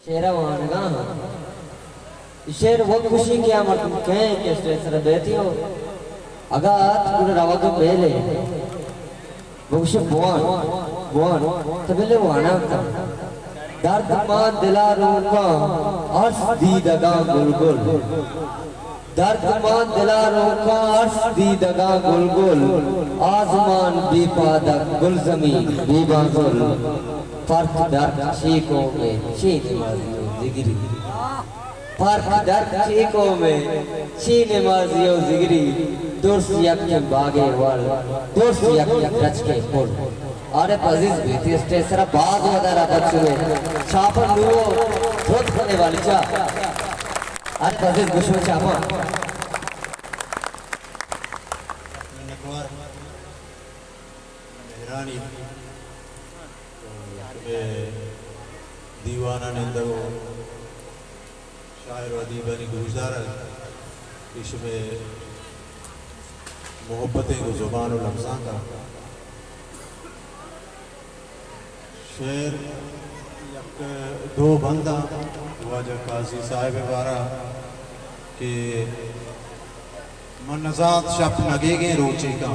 شعر ءَ وانگا ہاں۔ اے شعر وت گوشی کہ آ مردم کئے کہ اسٹیج سرا بیتی ہو۔ اگاں آت گڑا روگ ءِ میل ءَ بگوش بوان، بوان، تو بلے وانان کن۔ درد مان دلا روکاں، ارس دیدگاں گل گل۔ درد مان دلا روکاں، ارس دیدگاں گل گل۔ آزمان بے پادگ، گلزمین بے بانزل۔ فرق درد چے قوم ءَ، چے نمازی و ذگری۔ فرق درد چے قوم ءَ، چے نمازی و ذگری۔ درس یکیں باگے ول، درس یکیں درچکے پل۔ عارف عزیز بیتی اسٹیج سرا، باز ودارا بچوے۔ چاپن نو درد کنے والی چا۔ عارف عزیز گشو چاپن۔ منتوار۔ مہرانی، اے دیوان ءَ نندگ و شاعر و ادیبانی گوشدار ءَ، ایشی مئے محبتیں گوں زبان و لبزانک ءَ۔ شعر یک دو بنداں واجہ قاضی صاحب ءِ بارہ کہ من نزانت شپ نگیگیں روچے کاں،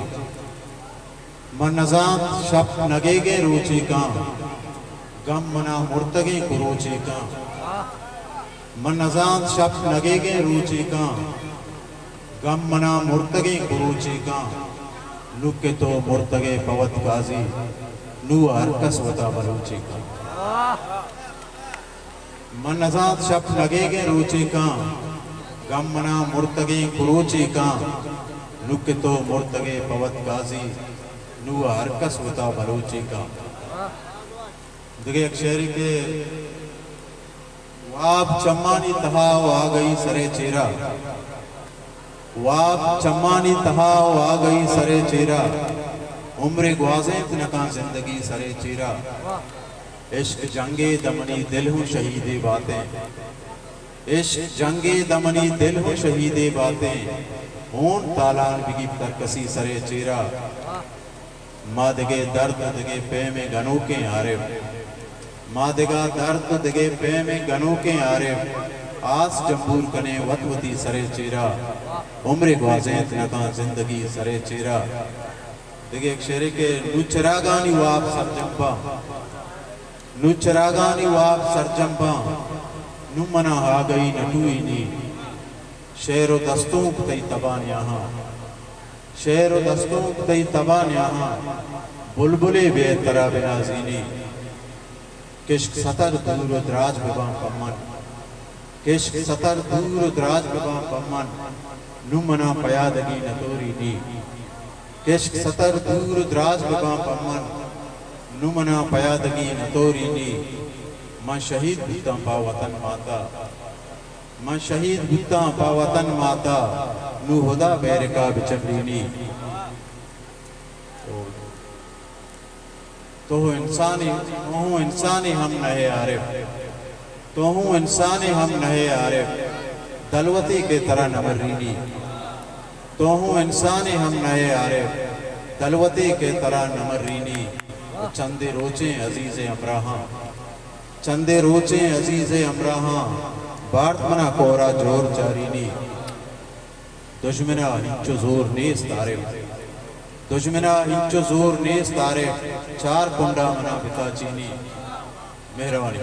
من نزانت شپ نگیگیں روچے کاں، گم منا مرتگیں کروچے کاں۔ من نزانت شپ نگیگیں روچے کاں، گم منا مرتگیں کروچے کاں۔ نوں کہ تو مرتگے پہ وت قاضی، نوں ہر کس وتا بلوچے کاں۔ من نزانت شپ نگیگیں روچے کاں، گم منا مرتگیں کروچے کاں۔ نوں کہ تو مرتگے پہ وت قاضی، نوں ہر کس وتا بلوچے کاں۔ دگہ یک شعرے کہ واب چمانی تہا و آگہی سرے چیرا، واب چمانی تہا و آگہی سرے چیرا، عمرے گوازینت نکاں زندگی سرے چیرا۔ عشق جنگے دمنی دل ہوں شہیدے باتیں، عشق جنگے دمنی دل ہوں شہیدے باتیں، ہون تالان بگیپت ہر کسی سرے چیرا۔ ما دگہ درد و دگہ پیمیں گنوکیں عارف، ما دگہ درد و دگہ پیمیں گنوکیں عارف، آس جمبور کنیں وت وتی سرے چیرا، عمرے گوازینت نکاں زندگی سرے چیرا۔ دگہ یک شعرے کہ نوں چراگانی واب سرجم باں، نوں چراگانی واب سرجم باں، نوں منا آگہی نٹوئی نی، شعر و دستونک تئی تباں نیاہاں۔ شعر و دستونک تئی تباں نیاہاں، بلبلے بیئت ترا بنازینی۔ کشک ستر دور و دراج بباں پہ من، کشک ستر دور و دراج بباں پہ من، نوں منا پیادگی نتوری نی۔ کشک ستر دور و دراج بباں پہ من، نوں منا پیادگی نتوری نی۔ من شہید بوتاں پہ وطن ماتا۔ من شہید بوتاں پہ وطن ماتا، نوں ہدا بیرکا بچنڈینی۔ تو انسانے، تو ہوں انسانے ہم نہ ئے عارف، تو ہوں انسانے ہم نہ ئے عارف، دلوتے کہ ترا نہ مرینی۔ تو ہوں انسانے ہم نہ ئے عارف، دلوتے کہ ترا نہ مرینی۔ چندے روچیں عزیز ہمراہاں، چندے روچیں عزیز ءِ ہمراہاں، بارت منا کورا جور چارینی۔ دژمنا ہنچو زور نیست عارف، دژمنا ہنچو زور نیست عارف، چار کنڈا منا بتاچینی۔ مہروانی۔